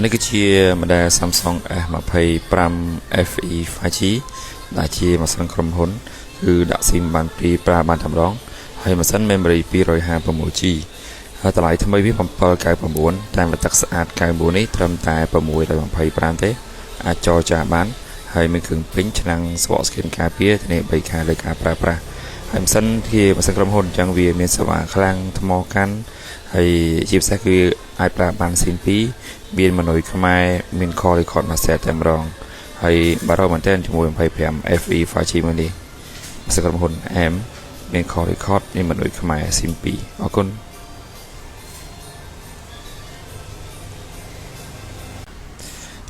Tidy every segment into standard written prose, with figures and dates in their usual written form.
នេះគឺជា model Samsung S25 FE 5G ដែលជាម៉ាស៊ីនក្រុមហ៊ុនគឺដាក់ SIM បានពីរប្រើបានតែម្ដងហើយម៉ាស៊ីន memory 256 G ហើយតម្លៃថ្មីវា799តែមកទឹកស្អាត99នេះត្រឹមតែ625ទេអាចចរចាបានហើយមានគ្រឿងពេញឆ្នាំងស្វក screen ការពារធានា3ខែលើការប្រើប្រាស់ហើយម៉ាស៊ីនជាម៉ាស៊ីនក្រុមហ៊ុនអញ្ចឹងវាមានសេវាខ្លាំងថ្មកាន់ហើយជាពិសេសគឺអាចប្រើបាន SIM 2មានម៉នុយខ្មែរមាន call record មួយ set តែម្ដងហើយបារម្ភមែនទែនជាមួយ25 FE 5G មួយនេះម៉ាស៊ីនក្រុមហ៊ុន M មាន call record មានម៉នុយខ្មែរ SIM 2អរគុណ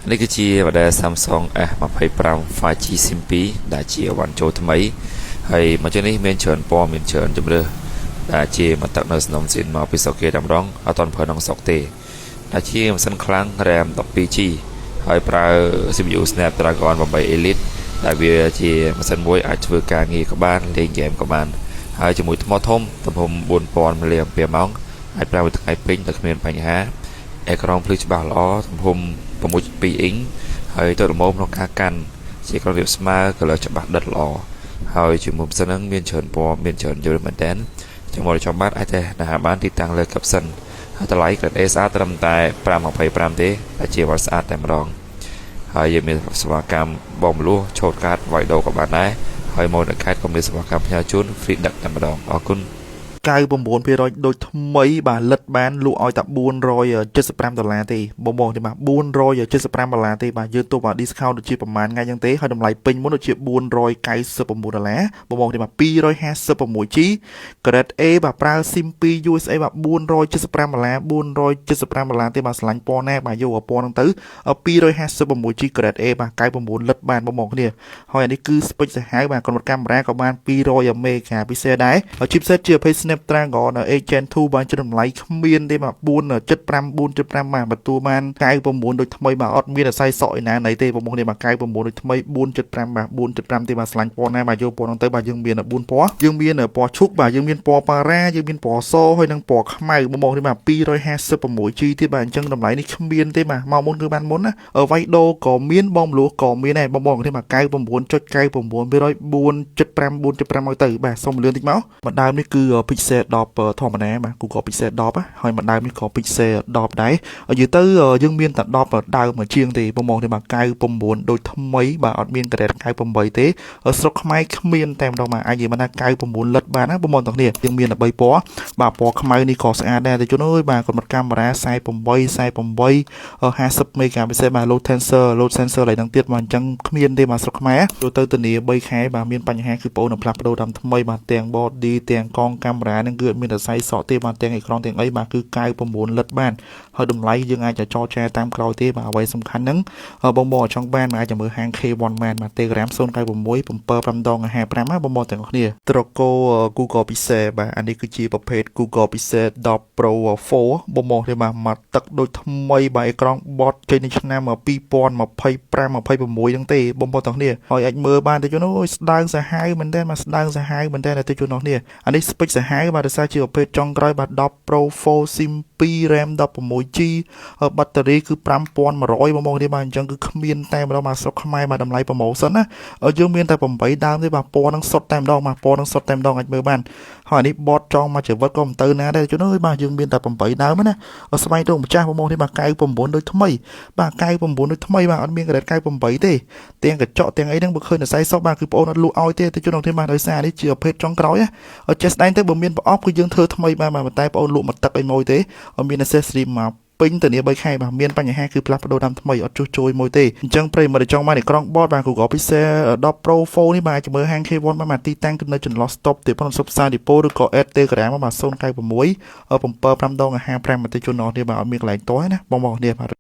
នេះគឺជា model Samsung S25 5G SIM 2ដែលជាអីវ៉ាន់ចូលថ្មីហើយមកជាងនេះមានច្រើនពណ៌មានច្រើនជម្រើសដែលជាមួយទឹកនៅស្នំស៊ីនមកពីស្រុកគេតែម្ដងអត់ទាន់ប្រើក្នុងស្រុកទេដែលជាម៉ាស៊ីនខ្លាំង RAM 12 G ហើយប្រើ CPU Snapdragon 8 Elite ដែលវាជាម៉ាស៊ីនមួយអាចធ្វើការងារក៏បានលេងហ្គេមក៏បានហើយជាមួយថ្មធំទំហំ4000 mAh អាចប្រើមួយថ្ងៃពេញដោយគ្មានបញ្ហាអេក្រង់ភ្លឺច្បាស់ល្អទំហំ6.2អ៊ីងហើយទៅល្មមក្នុងការកាន់ជាក្រុមរាបស្មើ color ច្បាស់ដិតល្អហើយជាមួយម៉ាស៊ីនហ្នឹងមានច្រើនពណ៌មានច្រើនជម្រើសមែនតើចាំមកចំបានអាចតែណាបានទីតាំងលើ caption ហើយតម្លៃ Grade A ស្អាតត្រឹមតែ525ទេដែលជាវត្តស្អាតតែម្ដងហើយយើងមានសេវាកម្មបងមលួសឆូតកាតវាយដូរក៏បានដែរហើយមកនៅខេត្តក៏មានសេវាកម្មផ្ញើជូន free ដឹកតែម្ដងអរគុណ 99%ដូចថ្មីបាទលិតបានលក់ឲ្យតែ475ដុល្លារទេបងបងទេបាទ475ដុល្លារទេបាទយើងទោះបាទ discount ដូចជាប្រហែលថ្ងៃចឹងទេហើយតម្លៃពេញមុនដូចជា499ដុល្លារបងបងទេបាទ 256 G Grade A បាទប្រើ SIM 2 USA បាទ475ដុល្លារ475ដុល្លារទេបាទស្រឡាញ់ពណ៌ណាបាទយកពណ៌ហ្នឹងទៅ 256 G Grade A បាទ99លិតបានបងបងគ្នាហើយអានេះគឺ spec សាហាវបាទកម្រិតកាមេរ៉ាក៏បាន200 megapixel ដែរ chipset ជាប្រភេទ Snapdragon 8 Gen 2បាទជាតម្លៃគ្មានទេបាទ4.5 4.5បាទបន្ទួបាន99ដូចថ្មីបាទអត់មានអាស័យសក់ឯណាណីទេបងប្អូនបាទ99ដូចថ្មី4.5បាទ4.5ទេបាទស្រឡាញ់ពណ៌ណាបាទយកពណ៌ហ្នឹងទៅបាទយើងមាន4ពណ៌យើងមានពណ៌ឈូកបាទយើងមានពណ៌ប៉ារ៉ាយើងមានពណ៌សហើយនិងពណ៌ខ្មៅបងប្អូនបាទ 256 G ទៀតបាទអញ្ចឹងតម្លៃនេះគ្មានទេបាទមកមុនគឺបានមុនណាវ៉ៃដូក៏មានបងមលួសក៏មានដែរបងប្អូនទេបាទ99.99 4.5 4.5ឲ្យទៅបាទសូមលឿនតិចមកម្ដើមនេះគឺ Pixel 10ធម្មតាបាទ Google Pixel 10ហើយម្ដើមនេះក៏ Pixel 10ដែរនិយាយទៅយើងមានតែ10ដើមជាងទេបងប្អូនទេបាទ99ដូចថ្មីបាទអត់មាន grade 98ទេស្រុកខ្មែរគ្មានតែម្ដងបាទអាចនិយាយបានថា99លិតបានណាបងប្អូនទាំងគ្នាយើងមាន13ពណ៌បាទពណ៌ខ្មៅនេះក៏ស្អាតដែរតែជនអើយបាទកម្រិតកាមេរ៉ា48 48 50 megapixel បាទ load sensor load sensor ឡើយហ្នឹងទៀតបាទអញ្ចឹងគ្មានទេបាទស្រុកខ្មែរចូលទៅធានា3ខែបាទមានបញ្ហាគឺបងអូនផ្លាស់ប្ដូរតាមថ្មីបាទទាំង body ទាំងកងកាមេរ៉ាហ្នឹងគឺអត់មានសរសៃសក់ទេបាទទាំងអេក្រង់ទាំងអីបាទគឺ99លិតបានហើយតម្លៃយើងអាចចរចាតាមក្រោយទេបាទអ្វីសំខាន់ហ្នឹងបងបងចង់បានអាចមើលហាង K1 បានបាទ Telegram 096 75ដង55ណាបងបងទាំងអស់គ្នាត្រកូ Google Pixel បាទអានេះគឺជាប្រភេទ Google Pixel 10 Pro 4បងបងទេបាទមកទឹកដូចថ្មីបាទអេក្រង់បតចេញនៅឆ្នាំ2025 26ហ្នឹងទេបងប្អូនទាំងគ្នាហើយអាចមើលបានទៅជនអូយស្ដើងសាហាវមែនតើបាទស្ដើងសាហាវមែនតើទៅជននោះគ្នាអានេះ spec សាហាវបាទដោយសារជាប្រភេទចុងក្រោយបាទ10 Pro 4 SIM 2 RAM 16 G បាក់តេរីគឺ5100បងប្អូនគ្នាបាទអញ្ចឹងគឺគ្មានតែម្ដងបាទស្រុកខ្មែរបាទតម្លៃ promotion ណាយើងមានតែ8ដើមទេបាទពណ៌នឹងសុទ្ធតែម្ដងបាទពណ៌នឹងសុទ្ធតែម្ដងអាចមើលបានហើយអានេះបតចង់មកជីវិតក៏មិនទៅណាដែរជនអើយបាទយើងមានតែ8ដើមណាស្វែងរកម្ចាស់បងប្អូននេះបាទ99ដូចថ្មីបាទ99ដូចថ្មីបាទអត់មាន grade 98ទេទាំងកញ្ចក់ទាំងអីហ្នឹងបើឃើញតែសៃសបាទគឺបងអូនអត់លក់ឲ្យទេទៅជននេះបាទដោយសារនេះជាប្រភេទចុងក្រោយណាចេះស្ដែងទៅបើមានប្រអប់គឺយើងធ្វើថ្មីបាទបាទតែបងអូនលក់មកទឹកអីមួយទេអត់មាន accessory មកពេញធានា3ខែបាទមានបញ្ហាគឺផ្លាស់ប្ដូរតាមថ្មីអត់ជួសជួយមួយទេអញ្ចឹងប្រិយមិត្តចង់បានអេក្រង់បតបាទ Google Pixel 10 Pro 4នេះបាទអាចមើលហាង K1 បាទទីតាំងគឺនៅចន្លោះ stop ទីប៉ុនសុបសាឌីប៉ូឬក៏ add Telegram បាទ096 75ដង55មតិជនអស់នេះបាទអត់មានកន្លែងតោះណាបងប្អូននេះបាទ។